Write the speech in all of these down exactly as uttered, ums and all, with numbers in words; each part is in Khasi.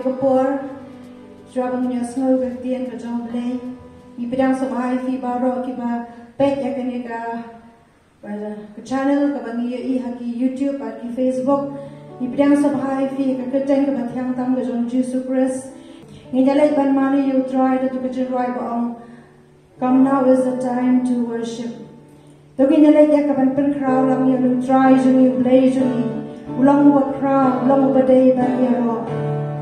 Ka por, shuwa ba ngin ïa sngew ka ktien ka jong U Blei, ngi pdiang sngewbha ïa phi baroh kiba peit ïa kane ka, ka channel kaba ngi ïohi ha ki YouTube bad ki Facebook. Ngi pdiang sngewbha ïa phi ha ka kyrteng kaba thiang tam ka jong U Jisu Khrist. Ngin ïa leit ban mane ïa U Trai da ka jingrwai ba ong, "Come, now is the time to worship." To ngin ïa leit ïa ka ban pynkhraw lang ïa U Trai jong ngi, U Blei jong ngi. U long uba khraw, u long uba dei ban ïaroh.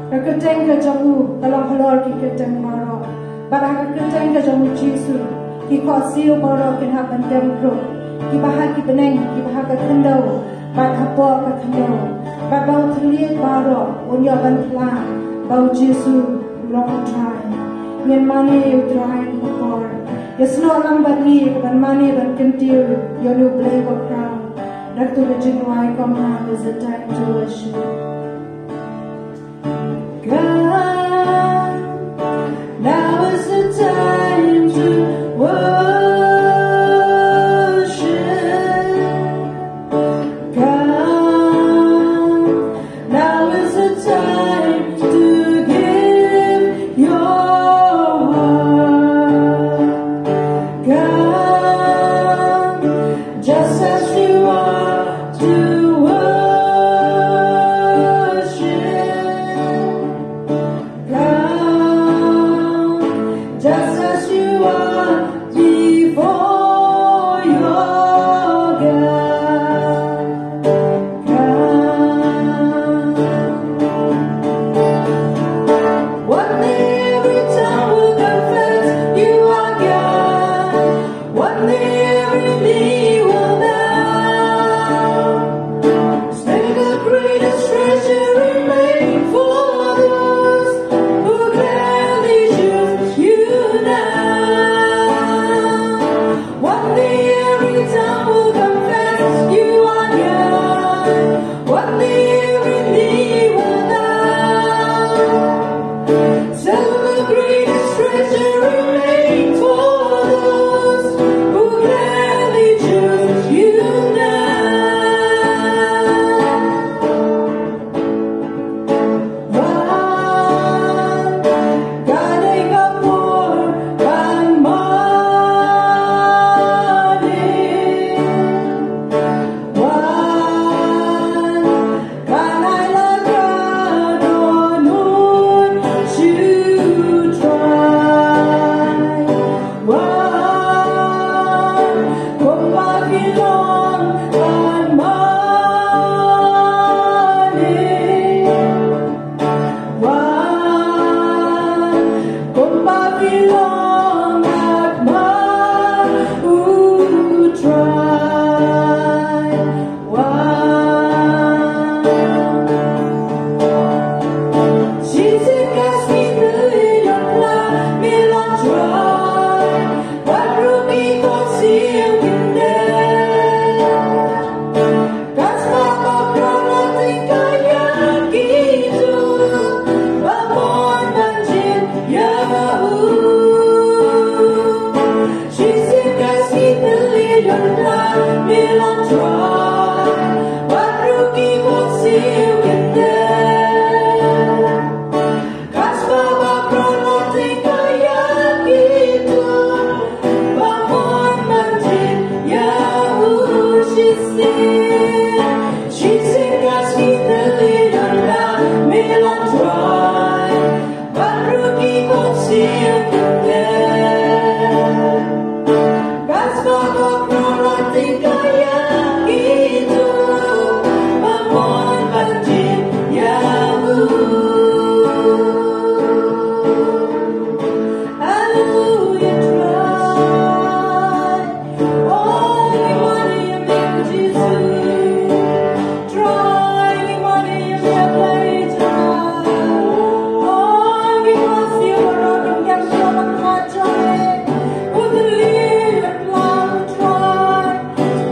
Ka kyrteng ka jong u ka long halor ki kyrteng baroh. Bad ha ka kyrteng ka jong U Jisu, ki khohsiew baroh kin hap ban dem krup. Kiba ha ki bneng, kiba ha ka khyndew, bad hapoh ka khyndew. Bad ba u thylliej baroh un ïoh ban phla ba U Jisu u long U Trai. Ngin mane ïa U Trai ha kane ka por. Ïasnoh lang bad ngi ïa ka ban mane ban kyntiew ïa une U Blei bakhraw. Da ka jingrwai, "Come, now is the time to worship." Come, now is the time to worship. Come, now is the time to give your heart. Come, just as you are to worship. Come, just as you are before your God. Come. One day every tongue will confess you are God. One day every knee will bow. Still the greatest treasure remaining for those who gladly choose you now. One day every tongue will confess you are God. One day every knee will bow. Still the greatest treasure remaining for those who gladly choose you now. Wan, ka dei ka por ban mane. Wan, kan ai la ka dohnud shu trai. Wan, kumba phi long ban mane. Wan, kumba phi long, Atma U Trai. Wan. Shisien ka sngi thylliej ïa u pla, me long Trai. Bad ruh ki khohsiew kin dem. Ka spah bakhraw la tyngkai ïa kito ba mon ban jied ïa u. Shisien ka sngi thylliej ïa u pla, me long Trai. Bad ruh ki khohsiew kin dem. Ka spah bakhraw la tyngkai ïa kito ba mon ban jied ïa u. Shisien, shisien ka sngi thylliej ïa u pla, me long Trai. Bad ruh ki khohsiew kin dem. Ka spah bakhraw la tyngkai ïa kito ba mon ban jied ïa u. Hallelujah, Trai. Oh, ngi mane ïa me, Jisu. Trai, ngi mane ïa me, Blei Trai. Oh, ngi mane ïa me, Trai.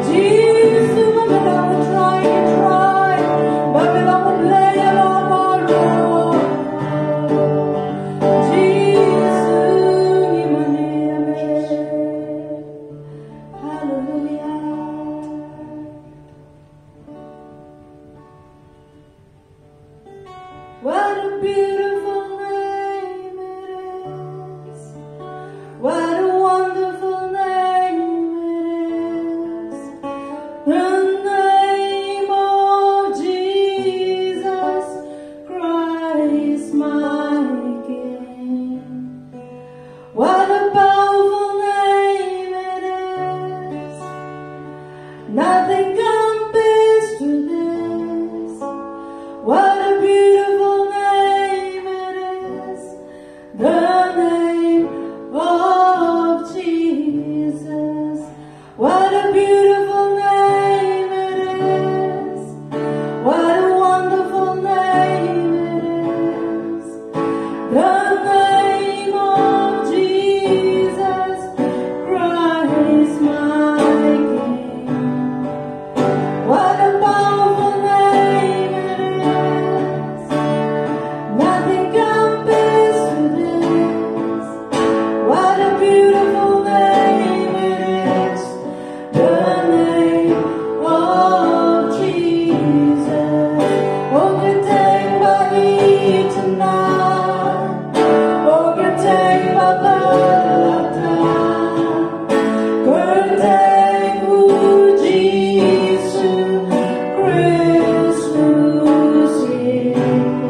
Jisu, ba me long u Trai, Trai. Ba me long u Blei ïa la baroh. Jisu, ngi mane ïa me. Hallelujah. What a beautiful The name of Jesus Christ, my King. What a powerful name it is. Nothing compares to this. What a beautiful name it is. The name of Jesus. Oh, good thing ba ïa tang. Oh, good thing ba pynlait tang. Kyrteng U Jisu Khrist u sien.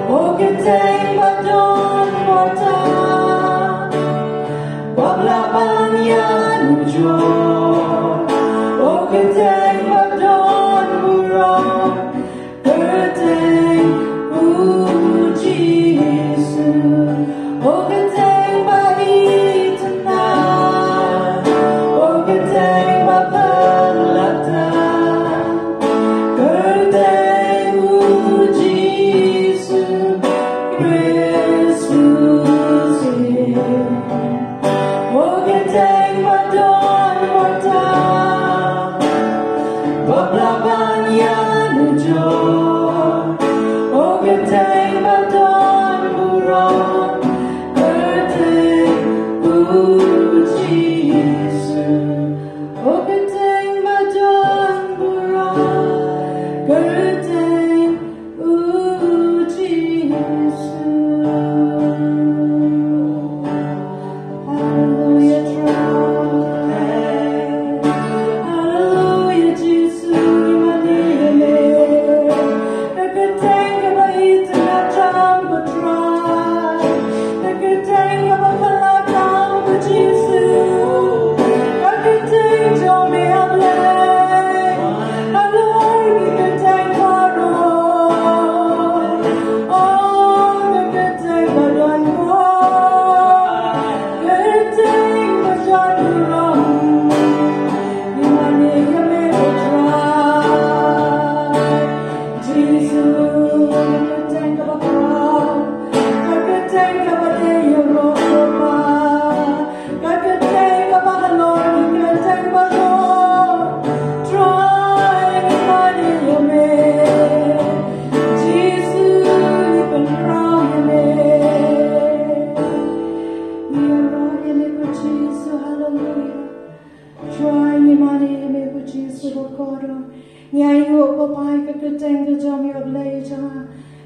Oh, kyrteng ba don bor tang, ba lah ban ïanujor. Oh, kyrteng ba don burom, kyrteng U Jisu. Oh, kyrteng ba itynnad, oh, kyrteng ba pynlait tang, kyrteng U Jisu Khrist u sien. Oh, kyrteng ba don bor tang, ba lah ban ïanujor. Oh, kyrteng ba don burom, kyrteng U Jisu. Oh, kyrteng ba don burom, kyrteng U Jisu. Hallelujah, Trai. Hallelujah, Jisu, ïa mane ïa me. Ka kyrteng kaba itynnad, Trai, ko Trai. Ka kyrteng kaba pynlait tang, ko Jisu. Ka kyrteng jong me, A Blei. Halor ki kyrteng baroh. Oh, ka kyrteng ba don bor. Kyrteng ba don burom. Ïa mane ïa me, ko Trai. Jisu, ka kyrteng kaba khraw, ka kyrteng kaba dei ïaroh, ko Pa. Ka kyrteng kaba halor ki kyrteng baroh. Trai, ngi mane ïa me. Jisu, ngi pynkhraw ïa me. Ngi ïaroh ïa me, ko Jisu, haleluya. Trai, ngi mane ïa me, ko Jisu bakordor. Ngi ainguh, ko Pa, ïa ka kyrteng ka jong me, A Blei jong nga.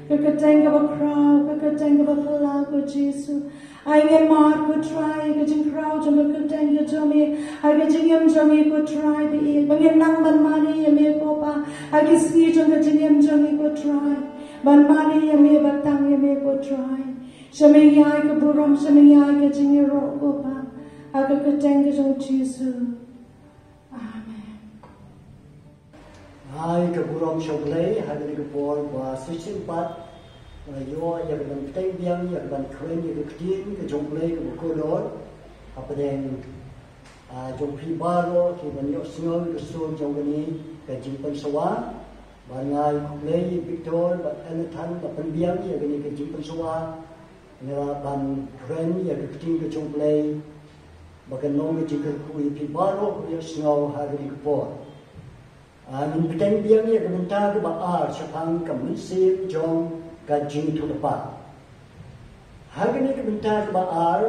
Ka kyrteng kaba khraw, ka kyrteng kaba phylla, ko Jisu. Ai ngi mad, ko Trai, ïa ka jingkhraw jong ka kyrteng ka jong me ha ka jingim jong ngi, ko Trai, ba ïeit, ba ngin nang ban mane ïa me, ko Pa, ha ki sngi jong ka jingim jong ngi, ko Trai. Ban mane ïa me, ban tang ïa me, ko Trai. Sha me ngi ai ka burom, sha me ngi ai ka jingïaroh, ko Pa, ha ka kyrteng ka jong U Jisu. Amen. Ai ka burom sha U Blei ha kane ka por ba shisien pat la ïoh ïa ka ban bteng biang, ïa ka ban kren ïa ka ktien ka jong U Blei kaba kordor hapdeng, ah, jong phi baroh kiba ïohsngew ïa ka sur jong kane ka jingpynsawa. Bad nga ai khublei ïa Victor bad Elnathan ba pynbiang ïa kane ka jingpynsawa. Nga lah ban kren ïa ka ktien ka jong U Blei ba kan long ka jingkyrkhu ïa phi baroh kiba ïohsngew ha kane ka por. Ah, ngin bteng biang ïa ka bynta kaba ar shaphang ka mynsiem jong ka jingïathuhlypa. Ha kane ka bynta kaba ar,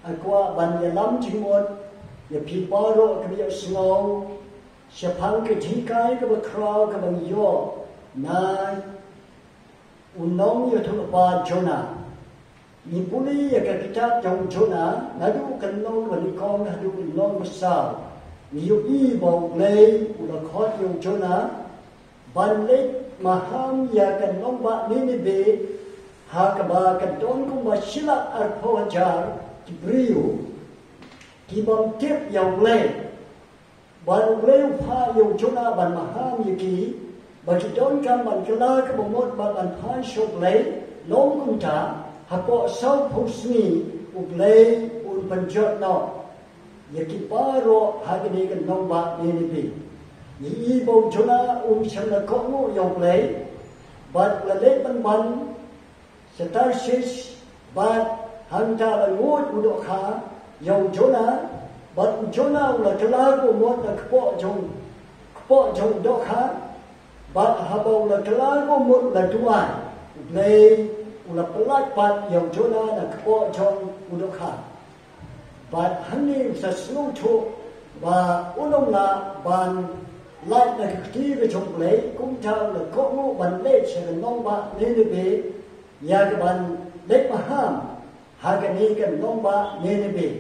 nga kwah ban ïalam jingmut ïa phi baroh kiba ïohsngew shaphang ka jinghikai kaba khraw kaba ngi ïoh na u nongïathuhlypa Jonah. Ngi pule ïa ka kitab jong u Jonah, naduh ka lynnong kaba nyngkong haduh ka lynnong kaba saw. Ngi ïohi ba U Blei u la khot ïa u Jonah ban leit maham ïa ka nongbah Nineveh, ha kaba ka don kumba shi lak arphew hajar ki briew ki bym tip ïa U Blei. Bad U Blei u phah ïa u Jonah ban maham ïa ki, ba ki donkam ban kylla kaba mut bad ban phai sha U Blei. Long kumta, hapoh sawphew sngi U Blei un pynjot noh ïa ki baroh ha kane ka nongbah Nineveh. Ngi i ba u Jonah um shym la kohnguh ïa U Blei, bad la leit ban ban Tarshish, bad hangta la nguid u dohkha ïa u Jonah, bad u Jonah u la kylla ka bamut na kpoh jong, kpoh jong u dohkha, bad haba u la kylla ka bamut la duwai, U Blei u la pyllait pat ïa u Jonah na kpoh jong u dohkha. Bad hangne sa sngewthuh ba un ym lah ban lait na ka kti ka jong U Blei, kumta u la kohnguh ban leit sha ka nongbah Nineveh, ïa ka ban leit maham ha kane ka nongbah Nineveh.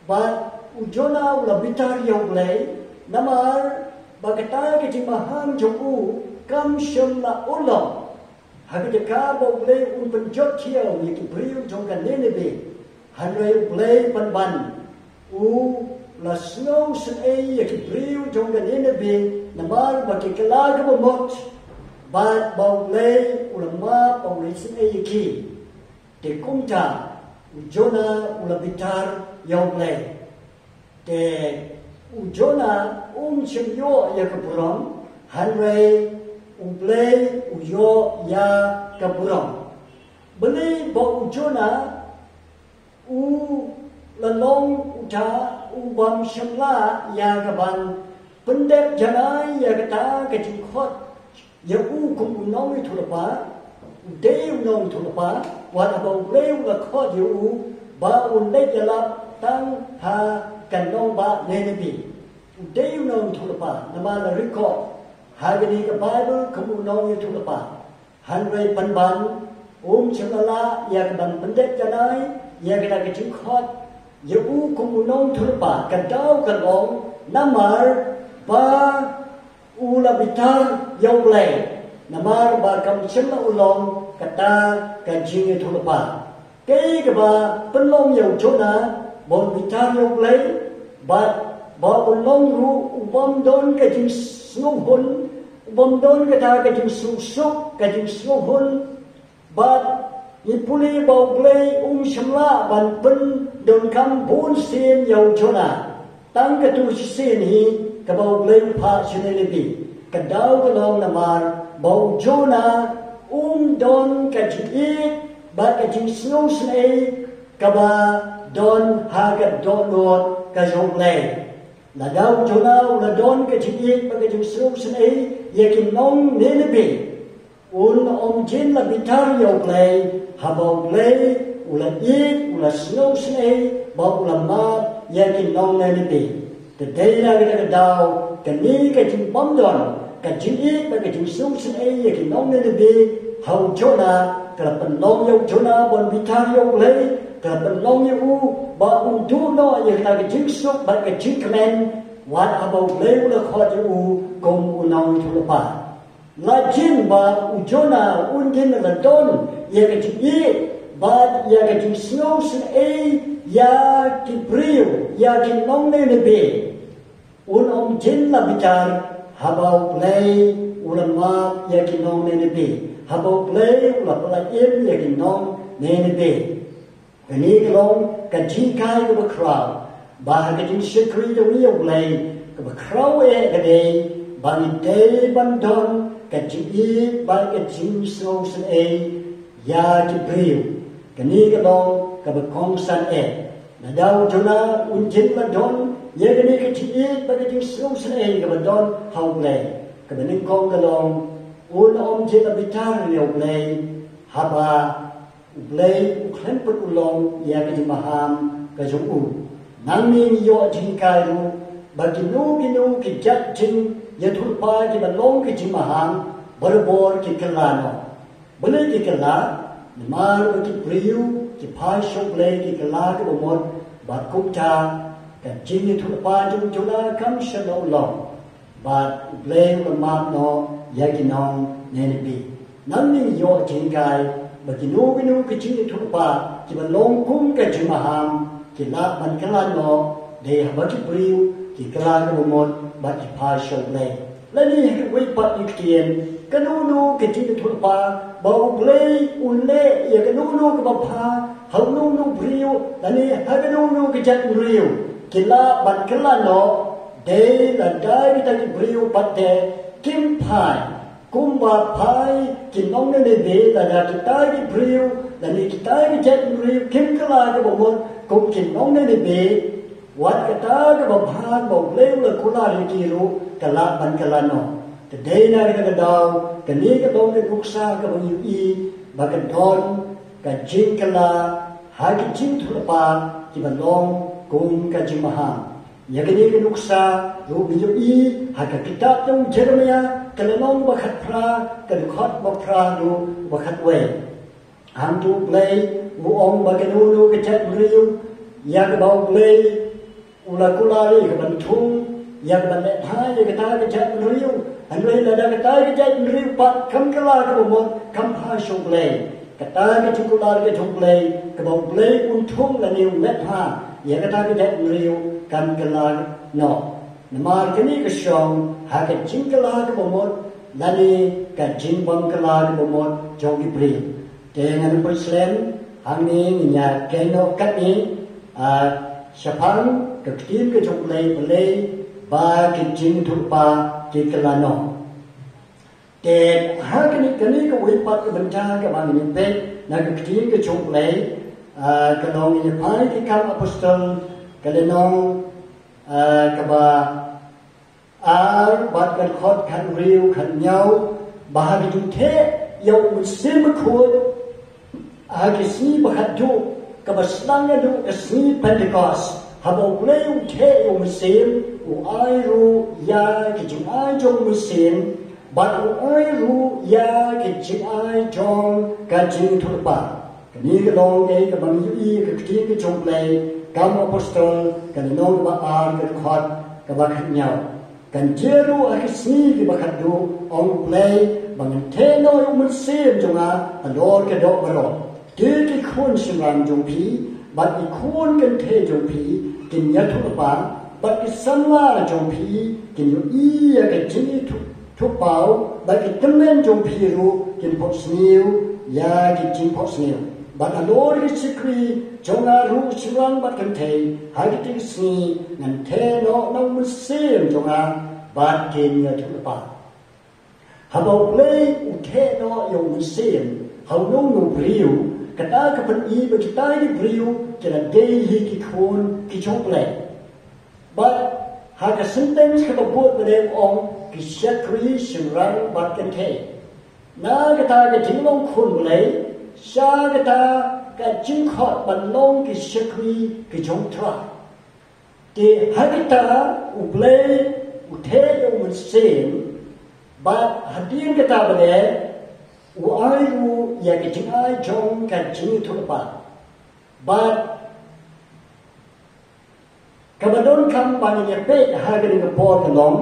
Bad u Jonah u la bitar ïa U Blei, namar ba kata ka jingmaham jong u kam shym la urlong. Ha ka jaka ba U Blei un pynjot thiaw ïa ki briew jong ka Nineveh, hynrei U Blei pynban u la sngewsynei ïa ki briew jong ka Nineveh, namar ba ki kylla ka bamut, bad ba U Blei u la map, ba u la isynei ïa ki. Te kumta u Jonah u la bitar ïa U Blei. Te u Jonah um shym ïoh ïa ka burom, hynrei U Blei u ïoh ïa ka burom. Balei ba u Jonah u la long uta u bym shym lah ïa ka ban pyndep janai ïa kata ka jingkhot ïa u kum u nongïathuhlypa, u dei u nongïathuhlypa, wat haba U Blei u la khot ïa u ba un leit ïalap tang ha ka nongbah Nineveh. U dei u nongïathuhlypa, namar la record ha kane ka Baibl kum u nongïathuhlypa. Hynrei pynban um shym la lah ïa ka ban pyndep janai ïa kata ka jingkhot ïa u kum u nongïathuhlypa, ka daw ka long namar ba u la bitar ïa U Blei, namar ba kam shym la urlong kata ka jingïathuhlypa. Kaei kaba pynlong ïa u Jonah ba un bitar ïa U Blei, bad ba un long ruh u bym don ka jingsngewhun, u bym don kata ka jingsuk, ka jingsngewhun, bad ngi pule ba U Blei um shym lah ban pyndonkam bunsien ïa u Jonah. Tang katto shisien hi kaba U Blei u phah sha Nineveh. Ka daw ka long namar ba u Jonah um don ka jingïeit bad ka jingsngewsynei kaba don ha ka dohnud ka jong U Blei. Lada u Jonah u la don ka jingïeit bad ka jingsngewsynei ïa ki nong Nineveh, un ym jin la bitar ïa U Blei, haba U Blei u la ïeit, u la sngewsynei, bad u la map ïa ki nong Nineveh. Te dei na kata ka daw, kane ka jingbymdon ka jingïeit bad ka jingsngewsynei ïa ki nong Nineveh ha u Jonah ka la pynlong ïa u Jonah ba un bitar ïa U Blei, ka la pynlong ïa u ba un duh noh ïa kata ka jingsuk bad ka jingkmen, wat haba U Blei u la khot ïa u kum u nongïathuhlypa. La jin ba u Jonah un jin la don ïa ka jingïeit bad ïa ka jingsngewsynei ïa ki briew, ïa ki nong Nineveh. Un ym jin la bitar haba U Blei u la map ïa ki nong Nineveh, haba U Blei u la pyllait im ïa ki nong Nineveh. Kane ka long ka jinghikai kaba khraw, ba ha ka jingshakri jong ngi ïa U Blei, kaba khraw eh ka dei ba ngi dei ban don ka jingïeit bad ka jingsngewsynei ïa ki briew. Kane ka long kaba kongsan eh. Lada u Jonah un jin la don ïa kane ka jingïeit bad ka jingsngewsynei kaba don ha U Blei, kaba nyngkong ka long un ym jin la bitar ïa U Blei, haba U Blei u khlem pynurlong ïa ka jingmaham ka jong u. Nangne ngi ïoh jinghikai ruh ba kino kino ki jait jingïathuhlypa kiba long ka jingmaham, barabor ki kylla noh. Balei ki kylla? Namar ba ki briew ki phai sha U Blei, ki kylla kaba mut, bad kumta ka jingïathuhlypa jong u Jonah kam shym la urlong. Bad U Blei u la map noh ïa ki nong Nineveh. Nangne ngi ïoh jinghikai ba kino kino ki jingïathuhlypa kiba long kum ka jingmaham ki lah ban kylla noh, dei haba ki briew ki kylla kaba mut bad ki phai sha U Blei. Lane ha kawei pat ngi ktien, kano kano ka jingïathuhlypa ba U Blei un leh ïa kano kano kaba bha ha uno uno u briew, lane ha kano kano ka jait briew, ki lah ban kylla noh, dei lada kita ki briew pat te kim phai Kumba phai ki nong Ninibe, lada kita ki briew, lada kita ki jaitbynriew kim kylla kaba mut kum ki nong Ninibe, wat kata kaba bha ba U Blei u la kular ïa ki ruh ka lah ban kylla noh. Te dei na kata ka daw, kane ka long ka nuksa kaba ngi ïohi ba ka don ka jingkylla ha ki jingïathuhlypa kiba long kum ka jingmaham. Ïa kane ka nuksa ruh ngi ïohi ha ka kitab jong u Jeremiah, ka lynnong ba khatphra, ka dkhot ba phra haduh ba khatwei. Hangto U Blei u ong ba kano kano ka jaitbynriew ïa kaba U Blei u la kular ïa ka ban thung, ïa ka ban leh bha ïa kata ka jaitbynriew. Hynrei lada kata ka jaitbynriew pat kam kylla kaba mut, kam bha sha U Blei, kata ka jingkular ka jong U Blei kaba U Blei un thung lane un leh bha ïa kata ka jaitbynriew kan kylla noh. Namar kane ka shong ha ka jingkylla kaba mut lane ka jingbym kylla kaba mut jong ki briew. Te ngan pynslem hangne, ngin ïa kynnoh katne, ah, shaphang ka ktien ka jong U Blei, U Blei ba ki jingïathuhlypa ki kylla noh. Te ha kane, kane kawei pat ka bynta kaba ngin ïa peit na ka ktien ka jong U Blei, ah, ka long, ngin ïa pule ki Kam Apostol, ka lynnong, ah, kaba ar bad ka dkhot khathynriew khathynñiew, ba ha ka jingtheh ïa U Mynsiem Bakhuid ha ka sngi ba khatduh kaba sdang naduh ka sngi Pentekost, haba U Blei u theh ïa U Mynsiem, u ai ruh ïa ka jingai jong U Mynsiem, bad u ai ruh ïa ka jingai jong ka jingïathuhlypa. Kane ka long kaei kaba ngi ïohi ha ka ktien ka jong U Blei, Kam Apostol, ka lynnong kaba ar, ka dkhot kaba khathynñiew. Kan jia ruh ha ki sngi kiba khatduh, ong U Blei, ba ngan theh noh ïa U Mynsiem jong nga halor ka doh baroh. Te ki khun shynrang jong phi bad ki khun kynthei jong phi kin ïathuhlypa, bad ki samla jong phi kin ïohi ïa ka jingïathuh, thuhpaw, bad ki tymmen jong phi ruh kin phohsniew ïa ki jingphohsniew. Bad halor ki shakri jong nga ruh, shynrang bad kynthei, ha kitei ki sngi ngan theh noh na U Mynsiem jong nga, bad kin ïathuhlypa. Haba U Blei u theh noh ïa U Mynsiem ha uno uno u briew, kata ka pyni ba kita ki briew ki la dei hi ki khun ki jong U Blei. Bad ha ka sentence kaba bud ba dei, ong ki shakri, shynrang bad kynthei. Na kata ka jinglong khun Blei sha kata ka jingkhot ban long ki shakri ki jong U Trai. Te ha kita U Blei u theh ïa U Mynsiem, bad hadien kata ba dei, u ai ruh ïa ka jingai jong ka jingïathuhlypa. Bad kaba donkam ba ngin ïa peit ha kane ka por ka long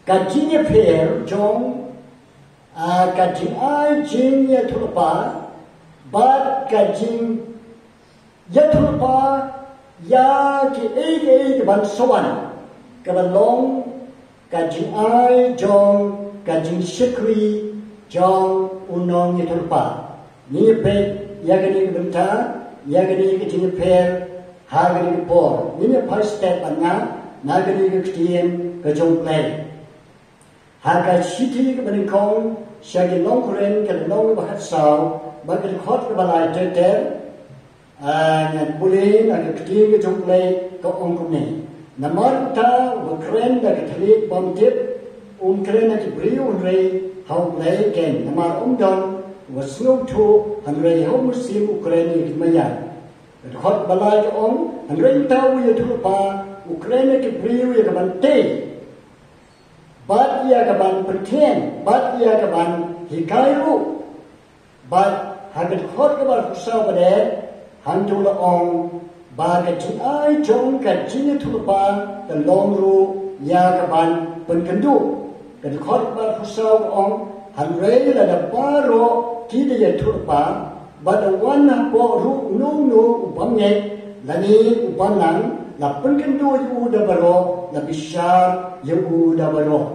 ka jingïapher jong, ah, ka jingai jingïathuhlypa bad ka jingïathuhlypa ïa kiei kiei kiban sa wan, kaba long ka jingai jong ka jingshakri jong u nongïathuhlypa. Ngin ïa peit ïa kane ka bynta, ïa kane ka jingïapher ha kane ka por. Ngin ïa phai step bad nga na kane ka ktien ka jong U Blei. Ha ka shithi kaba nyngkong sha ki nong Korinth, ka lynnong ba khatsaw, bad ka dkhot kaba lai ter ter, ah, ngan pule na ka ktien ka jong U Blei, ka ong kumne: Namar uta uba kren da ka thylliej bymtip, um kren ha ki briew hynrei ha U Blei ken, namar ym don uba sngewthuh, hynrei ha U Mynsiem u kren ïa ki maïan. Ka dkhot ba lai ka ong: Hynrei uta u ïathuhlypa u kren ha ki briew ïa ka ban tei, bad ïa ka ban pyntheng, bad ïa ka ban hikai ruh. Bad ha ka dkhot kaba arphew saw ba dei, hangto la ong ba ka jingai jong ka jingïathuhlypa ka long ruh ïa ka ban pynkynduh. Ka dkhot kaba arphew saw ka ong: Hynrei lada baroh ki da ïathuhlypa, bad da wan hapoh ruh uno uno u bymngeit lane u bymnang, la pynkynduh ïa u da baroh, la bishar ïa u da baroh.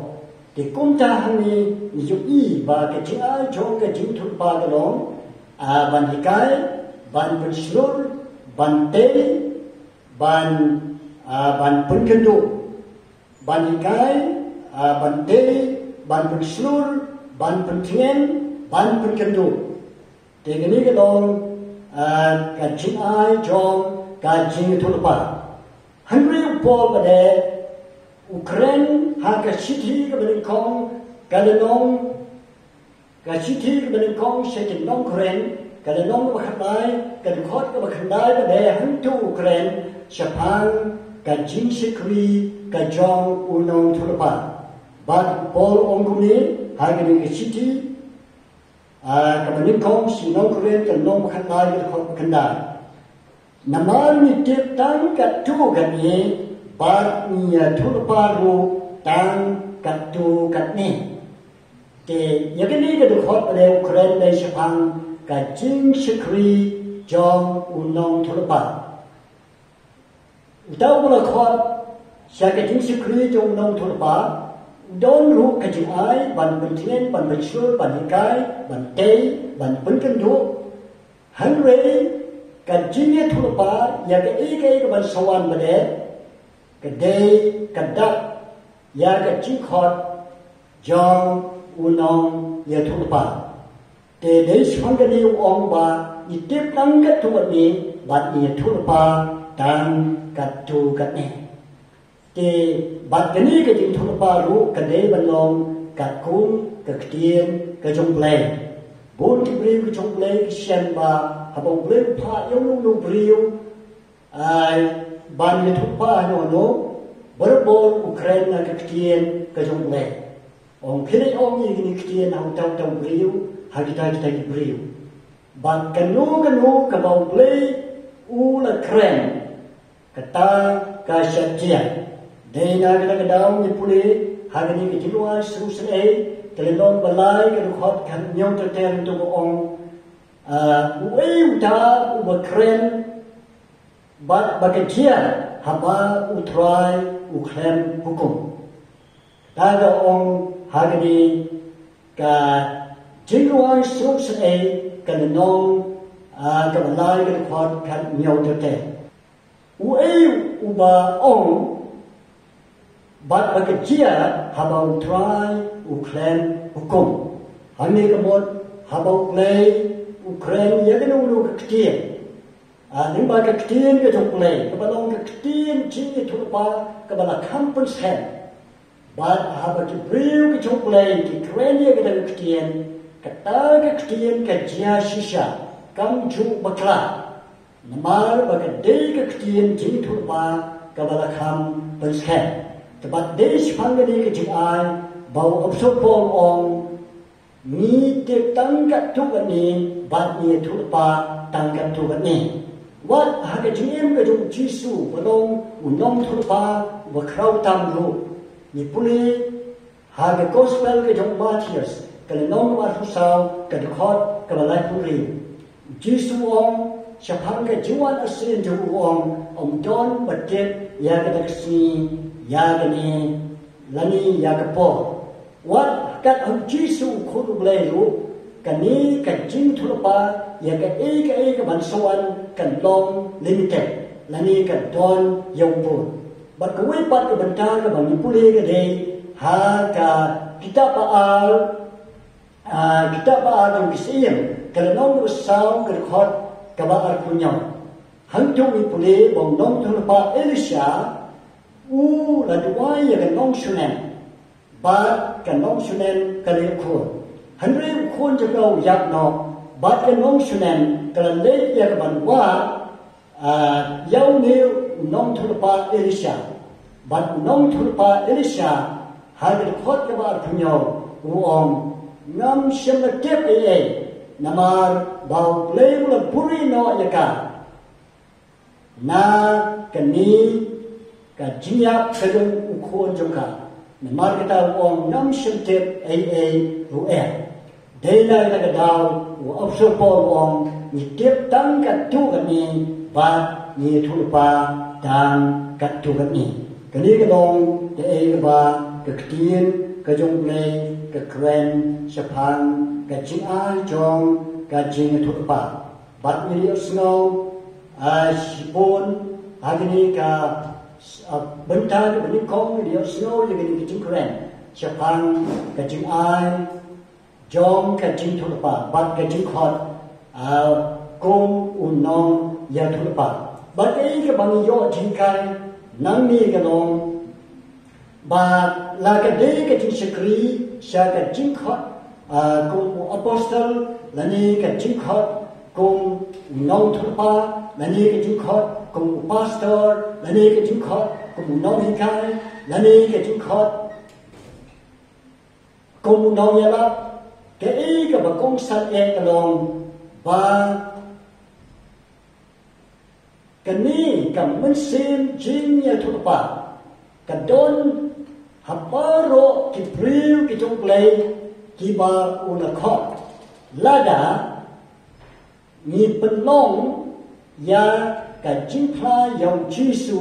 Te kumta hangne ngi ïohi ba ka jingai jong ka jingïathuhlypa ka long, ah, ban hikai, ban pynshlur, ban tei, ban, ah, ban pynkynduh. Ban hikai, ah, ban tei, ban pynshlur, ban pyntngen, ban pynkynduh. Te kane ka long, ah, ka jingai jong ka jingïathuhlypa. Hynrei u Paul pat u kren ha ka shithi kaba nyngkong, ka lynnong, ka shithi kaba nyngkong sha ki nong Korinth, ka lynnong kaba khyndai, ka dkhot kaba khyndai pat hangto u kren shaphang ka jingshakri ka jong u nongïathuhlypa. Bad u Paul u ong kumne ha kane ka shithi, ah, kaba nyngkong sha ki nong Korinth, ka lynnong kaba khyndai, ka dkhot kaba khyndai. Namar ngi tip tang katto katne, bad ngi ïathuhlypa ruh tang katto katne. Te ïa kane ka dkhot pat u kren shaphang ka jingshakri jong u nongïathuhlypa. Uta uba la khot sha ka jingshakri jong u nongïathuhlypa u don ruh ka jingai ban pyntngen, ban pynshlur, ban hikai, ban tei, ban pynkynduh. Hynrei ka jingïathuhlypa ïa kaei kaei kaban sa wan pat, ka dei ka dak ïa ka jingkhot jong u nongïathuhlypa. Te dei shaphang kane u ong ba ngi tip tang katto katne, bad ngi ïathuhlypa tang katto katne. Te bad kane ka jingïathuhlypa ruh ka dei ban long katkum ka ktien ka jong U Blei. Bun ki briew ki jong U Blei ki shem ba haba U Blei u phah ïa uno uno u briew, ah, ban ïathuhlypa hano hano, barabor u kren na ka ktien ka jong U Blei. Ong, phi leit ong ïa kine ki ktien ha uta uta u briew, ha kita kita ki briew. Bad kano kano kaba U Blei u la kren, kata ka shah jia. Dei na kata ka daw ngi pule ha kane ka Jingrwai Sngewsynei, ka lynnong ba lai, ka dkhot khathynñiew ter ter, hangto ba ong, ah, uei uta uba kren bad ba ka jia haba U Trai u khlem hukum. Kata ka ong ha kane ka Jingrwai Sngewsynei, ka lynnong, ah, kaba lai, ka dkhot khathynñiew ter ter. Uei uba ong bad ba ka jia haba U Trai u khlem hukum? Hangne ka mut haba U Blei u kren ïa kano kano ka ktien, ah, lyngba ka ktien ka jong U Blei kaba long ka ktien jingïathuhlypa kaba la kham pynskhem. Bad haba ki briew ki jong U Blei ki kren ïa kata ka ktien, kata ka ktien ka jia shisha, kam ju bakla. Namar ba ka dei ka ktien jingïathuhlypa kaba la kham pynskhem. Te bad dei shaphang kane ka jingai ba u Apostol Paul u ong, ngi tip tang katto katne, bad ngi ïathuhlypa tang katto katne. Wat ha ka jingim ka jong U Jisu ba long u nongïathuhlypa ba khraw tam ruh, ngi pule ha ka Gospel ka jong u Mathaios, ka lynnong kaba arphew saw, ka dkhot kaba laiphew hynriew. U Jisu u ong shaphang ka jingwan arsien jong u, u ong, ym don ba tip ïa kata ka sngi, ïa kane lane ïa ka por. Wat kat ha U Jisu u Khun U Blei ruh, kane ka jingïathuhlypa ïa kaei kaei kaban sa wan kan long limited, lane kan don ïa u bun. Bad kawei pat ka bynta kaba ngi pule ka dei ha ka kitab Ba Ar, ah, kitab Ba Ar jong ki Syiem, ka lynnong kaba saw, ka dkhot kaba arphew hynñiew. Hangto ngi pule ba u nongïathuhlypa Elisha u la duwai ïa ka nong Shunem. Bad ka nong Shunem ka la ïoh khun. Hynrei u khun jong ka u ïap noh. Bad ka nong Shunem ka la leit ïa ka ban wad, ah, ïa une u nongïathuhlypa Elisha. Bad u nongïathuhlypa Elisha ha ka dkhot kaba arphew hynñiew u ong, ngam shym la tip ei ei, namar ba U Blei u la buhrieh noh ïa ka na kane ka jingïap ka jong u khun jong ka. Namar kata u ong, ngam shym tip ei ei ruh eh. Dei na kata ka daw u Apostol Paul u ong, ngi tip tang katto katne, bad ngi ïathuhlypa tang katto katne. Kane ka long kaei kaba ka ktien ka jong U Blei ka kren shaphang ka jingai jong ka jingïathuhlypa. Bad ngi ïohsngew, ah, shibun ha kane ka, ah, bynta kaba nyngkong ngi ïohsngew ïa kane ka jingkren. shaphang ka jingai jong ka jingïathuhlypa bad ka jingkhot, ah, kum u nongïathuhlypa. Bad kaei kaba ngi ïoh jinghikai nangne ka long ba la ka dei ka jingshakri sha ka jingkhot, ah, kum u apostol, lane ka jingkhot kum u nongïathuhlypa, lane ka jingkhot kum u pastor, lane ka jingkhot kum u nonghikai, lane ka jingkhot kum u nongïalap. Kaei kaba kongsan eh ka long ba kane ka mynsiem jingïathuhlypa ka don ha baroh ki briew ki jong U Blei kiba u la khot. Lada ngi pynlong ïa ka jingphla ïa u Jisu,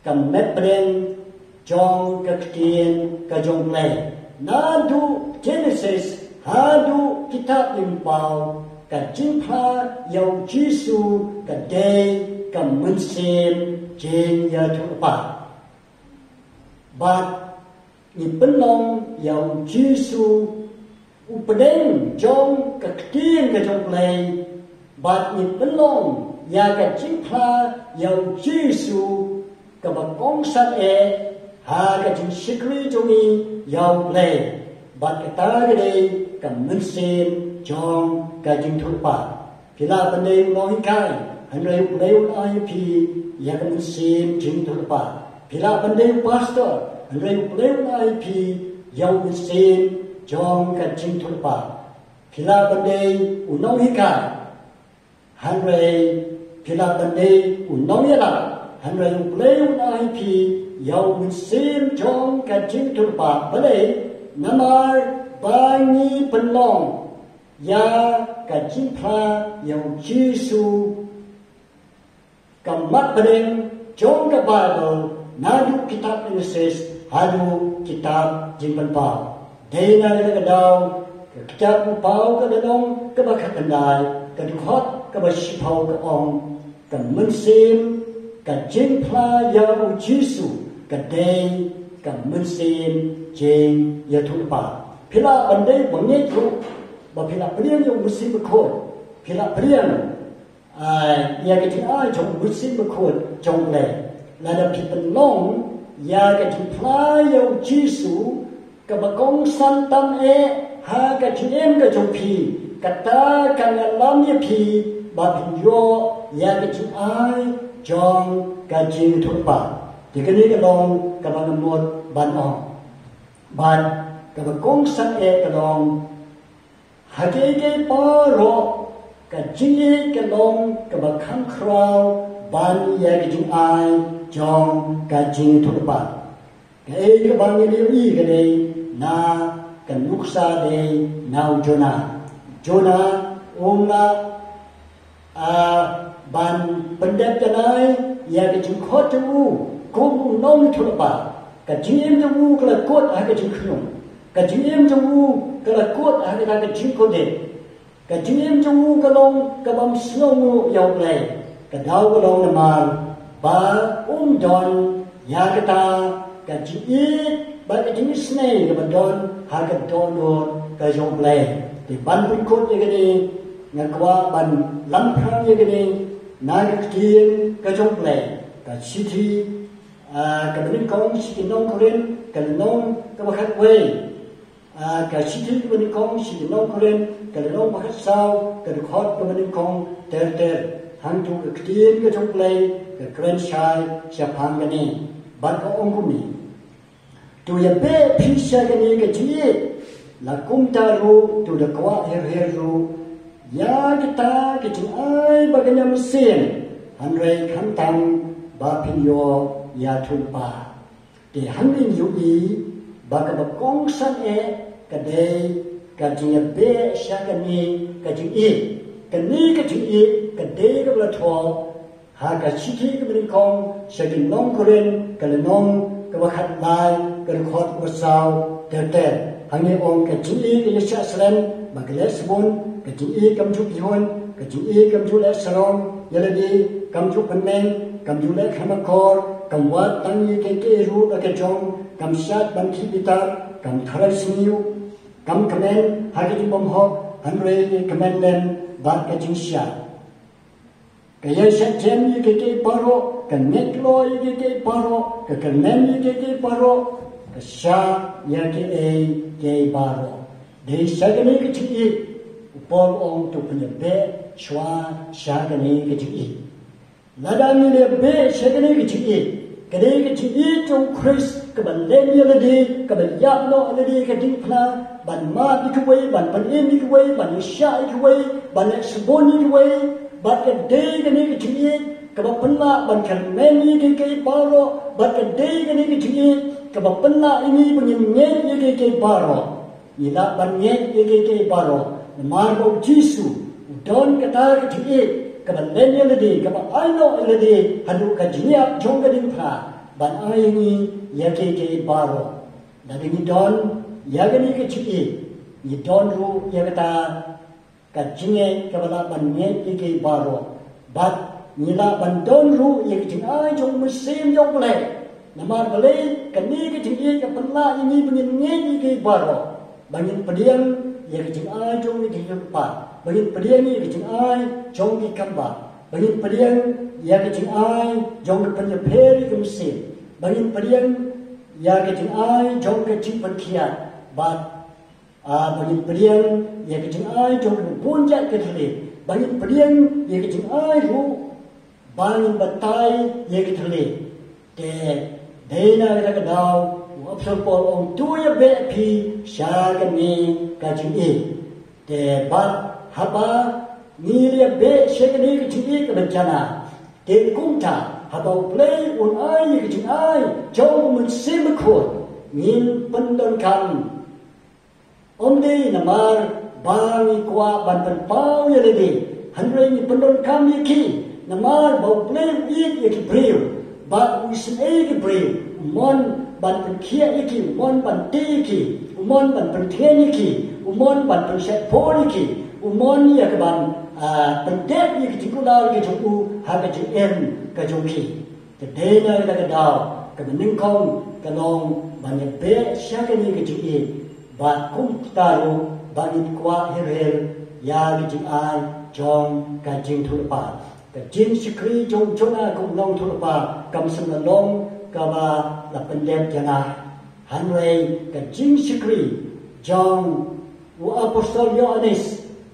ka met pdeng jong ka ktien ka jong U Blei. Naduh Genesis haduh kitab Lyngpaw, ka jingphla ïa u Jisu ka dei ka mynsiem jingïathuhlypa. Bad ngi pynlong ïa u Jisu u pdeng jong ka ktien ka jong U Blei, bad ngi pynlong ïa ka jingphla ïa u Jisu kaba kongsan eh ha ka jingshakri jong ngi ïa U Blei. Bad kata ka dei ka mynsiem jong ka jingïathuhlypa. Phi lah ban dei u nonghikai, hynrei U Blei un ai phi ïa ka mynsiem jingïathuhlypa. Phi lah ban dei u pastor, hynrei U Blei un ai phi ïa u mynsiem jong ka jingïathuhlypa. Phi lah ban dei u nonghikai, hynrei phi lah ban dei u nongïalap, hynrei U Blei un ai phi ïa u mynsiem jong ka jingïathuhlypa. Balei? Namar ba ngi pynlong ïa ka jingphla ïa u Jisu ka mat pdeng jong ka Baibl, naduh kitab Genesis haduh kitab Jingpynpaw. Dei na kata ka daw ka kitab Lyngpaw ka lynnong kaba khatkhyndai, ka dkhot kaba shiphew ka ong, ka mynsiem, ka jingphla ïa u Jisu ka dei ka mynsiem jingïathuhlypa. Phi lah ban dei bangeit ruh ba phi lah pdiang ïa u Mynsiem Bakhuid. Phi lah pdiang, ah, ïa ka jingai jong u Mynsiem Bakhuid jong U Blei. Lada phi pynlong ïa ka jingphla ïa u Jisu kaba kongsan tam eh ha ka jingim ka jong phi, kata kan ïalam ïa phi ba phin ïoh ïa ka jingai jong ka jingïathuhlypa. Te kane ka long kaba nga mut ban ong. Bad kaba kongsan eh ka long, ha kiei kiei baroh ka jingïeit ka long kaba kham khraw ban ïa ka jingai jong ka jingïathuhlypa. Kaei kaba ngi la ïohi ka dei na ka nuksa dei na u Jonah. Jonah um lah, ah, ban pyndep janai ïa ka jingkhot jong u kum u nongïathuhlypa. Ka jingim jong u ka la kut ha ka jingkhñium. Ka jingim jong u ka la kut ha ka jingkordit. Ka jingim jong u ka long ka bym sngewnguh ïa U Blei. Ka daw ka long namar ba um don ïa kata ka jingïeit bad ka jingisynei kaba don ha ka dohnud ka jong U Blei. Te ban pynkut ïa kane, nga kwah ban lam phrang ïa kane na ka ktien ka jong U Blei. Ka shithi, ah, kaba nyngkong sha ki nong Korinth, ka lynnong kaba khatwei. Ah, ka shithi kaba nyngkong sha ki nong Korinth, ka lynnong ba khatsaw, ka dkhot kaba nyngkong ter ter. Hangto ka ktien ka jong U Blei ka kren shai shaphang kane. Bad ka ong kumne. To ïabeh phi sha kane ka jingïeit, la kumta ruh to da kwah her her ruh ïa kita ki jingai ba kynja mynsiem, hynrei khamtam ba phin ïoh ïathuhlypa. Te hangne ngi ïohi ba kaba kongsan eh ka dei ka jingïabeh sha kane ka jingïeit. Kane ka jingïeit ka dei kaba la thoh ha ka shithi kaba nyngkong sha ki nong Korinth, ka lynnong kaba khatlai, ka dkhot kaba saw ter ter. Hangne ong, ka jingïeit ka ïasyah slem bad ka leh sbun, ka jingïeit kam ju pyrshah, ka jingïeit kam ju leh sarong ïa lade, kam ju pynmeng, kam ju leh khlem akor, kam wad tang ïa kiei kiei ruh la ka jong, kam shait ban khih bitar, Kam tharai sniew, kam kmen ha ka jingbymhok, hynrei ka kmen lem bad ka jingshisha. Ka ïai shah jem ïa kiei kiei baroh, ka ngeit kloi ïa kiei kiei baroh, ka kyrmen ïa kiei kiei baroh, ka shah ïa kiei kiei baroh. Dei sha kane ka jingïeit u Paul u ong, to pynïabeh shuwa sha kane ka jingïeit. Lada ngi la beh sha kane ka jingïeit, kane ka jingïeit jong u Khrist kaba leh ïa lade, kaba ïap noh ïa lade ka diengphna, ban mad ïa kiwei, ban pynim ïa kiwei, ban ïashah ïa kiwei, ban leh shibun ïa kiwei, bad ka dei kane ka jingïeit kaba pynlah ban kyrmen ïa kiei kiei baroh, bad ka dei kane ka jingïeit kaba pynlah ïa ngi ba ngin ngeit ïa kiei kiei baroh. Ngi lah ban ngeit ïa kiei kiei baroh namar ba u Jisu u don kata ka jingïeit kaba leh ïa lade, kaba ai noh ïa lade haduh ka jingïap jong ka diengphna ban ai ïa ngi ïa kiei kiei baroh. Lada ngi don ïa kane ka jingïeit, ngi don ruh ïa kata ka jingngeit kaba lah ban ngeit ïa kiei baroh. Bad ngi lah ban don ruh ïa ka jingai jong u Mynsiem jong U Blei. Namar balei? Kane ka jingïeit ka pynlah ïa ngi ba ngin ngeit ïa kiei baroh. Ba ngin pdiang ïa ka jingai jong ka jingïeit, ba ngin pdiang ïa ka jingai jong ki kambah, ba ngin pdiang ïa ka jingai jong ka pynïapher ïa ka mynsiem, ba ngin pdiang ïa ka jingai jong ka jingpynkhiah, bad Ah, ba ngin pdiang ïa ka jingai jong ka bun jait ka thylliej, ba ngin pdiang ïa ka jingai ruh ba ngin batai ïa ka thylliej. Te dei na kata ka daw u Apostol Paul u ong, to ïabeh phi sha kane ka jingïeit. Te bad haba ngi la ïabeh sha kane ka jingïeit kaba janai, te kumta haba U Blei un ai ïa ka jingai jong U Mynsiem Bakhuid, ngin pyndonkam. Ym dei namar ba ngi kwah ban pynpaw ïa lade, hynrei ngi pyndonkam ïa ki namar ba U Blei u ïeit ïa ki briew, ba u isynei ïa ki briew, u mon ban pynkhiah ïa ki, u mon ban tei ïa ki, u mon ban pyntheng ïa ki, u mon ban pynshait por ïa ki, u mon ïa ka ban, ah, pyndep ïa ki jingkular ki jong u ha ka jingim ka jong ki. Te dei na kata ka daw kaba nyngkong ka long ban ïabeh sha kane ka jingïeit, bad kumta ruh ba ngin kwah hir hir ïa ka jingai jong ka jingïathuhlypa. Ka jingshakri jong u Jonah kum u nongïathuhlypa kam shym la long kaba la pyndep janai. Hynrei ka jingshakri jong u Apostol Ïoannis,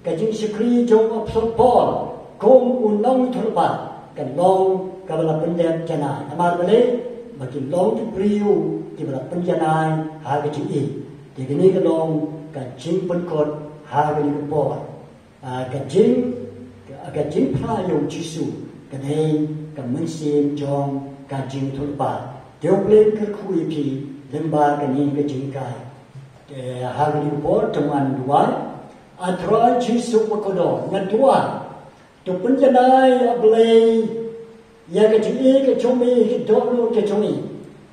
ka jingshakri jong u Apostol Paul kum u nongïathuhlypa, ka long kaba la pyndep janai. Namar balei? Ba ki long ki briew kiba la pynjanai ha ka jingïeit. Te kane ka long ka jingpynkut ha kane ka por. Ah, ka jing, ka, ka jingphla ïa u Jisu ka dei ka mynsiem jong ka jingïathuhlypa. Te U Blei un kyrkhu ïa phi lyngba kane ka jinghikai. Te ha kane ka por to ngan duwai. A Trai Jisu ba kordor, nga duwai, to pynjanai, A Blei, ïa ka jingïeit ka jong me ha ki dohnud ka jong ngi,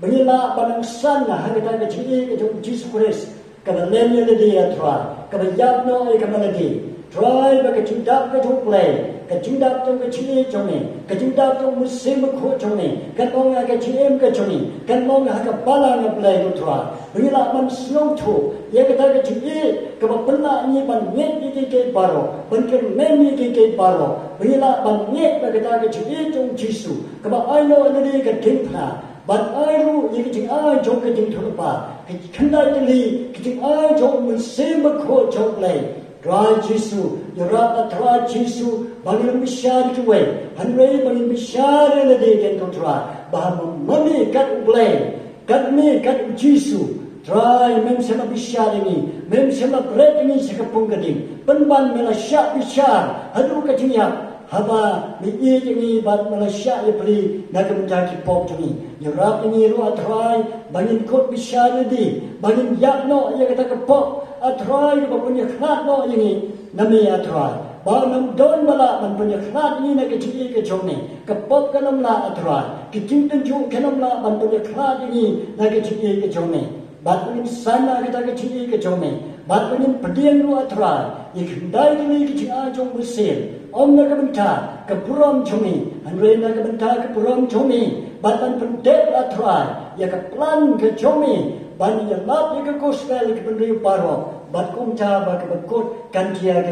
ba ngin lah ban nang san ha kata ka jingïeit ka jong u Jisu Khrist, kaba leh ïa lade, A Trai, kaba ïap noh ïa ka ma lade. Trai, ba ka jingdap ka jong U Blei, ka jingdap jong ka jingïeit jong me, ka jingdap jong u Mynsiem Bakhuid jong me kan long ha ka jingim ka jong ngi, kan long ha ka balang, A Blei ko Trai. Ba ngin lah ban sngewthuh ïa kata ka jingïeit kaba pynlah ïa ngi ban ngeit ïa kiei kiei baroh, ban kyrmen ïa kiei kiei baroh. Ba ngin lah ban ngeit ba kata ka jingïeit jong u Jisu kaba ai noh ïa lade ka diengphna, ban ai ruh ïa ka jingai jong ka jingïathuhlypa, ka khyndai tylli ka jingai jong u Mynsiem Bakhuid jong U Blei. Trai Jisu, ïarap, A Trai Jisu, ba ngin ym bishar ïa kiwei, hynrei ba ngin bishar ïa lade kein ko Trai, ba ha ma me kat U Blei, kat me kat u Jisu, Trai, mem shym la bishar ïa ngi, mem shym la bret ïa ngi sha ka pung ka ding. Pynban me la shah bishar haduh ka jingïap, haba me ïeit ïa ngi bad me la shah ïapli na ka bynta ki pop jong ngi. Ïarap ïa ngi ruh, A Trai, ba ngin kut bishar ïa lade, ba ngin ïap noh ïa kata ka pop, A Trai, kaba pynïakhlad noh ïa ngi na me, A Trai. Ba ym don ba lah ban pynïakhlad ïa ngi na ka jingïeit ka jong me. Ka pop kan ym lah, A Trai. Ka jingtynjuh kan ym lah ban pynïakhlad ïa ngi na ka jingïeit ka jong me. Bad ba ngin san ha kata ka jingïeit ka jong me, bad ba ngin pdiang ruh, A Trai, ïa ka khyndai tylli ka jingai jong u Mynsiem, ym na ka bynta ka burom jong ngi, hynrei na ka bynta ka burom jong me, bad ban pyndep, A Trai, ïa ka plan ka jong me ban ïalap ïa ka gospel ïa ki bynriew baroh, bad kumta ba kaba kut kan jia ïa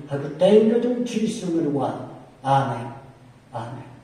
ka kyrteng ka jong U Jisu ngan wan. Amen. Amen.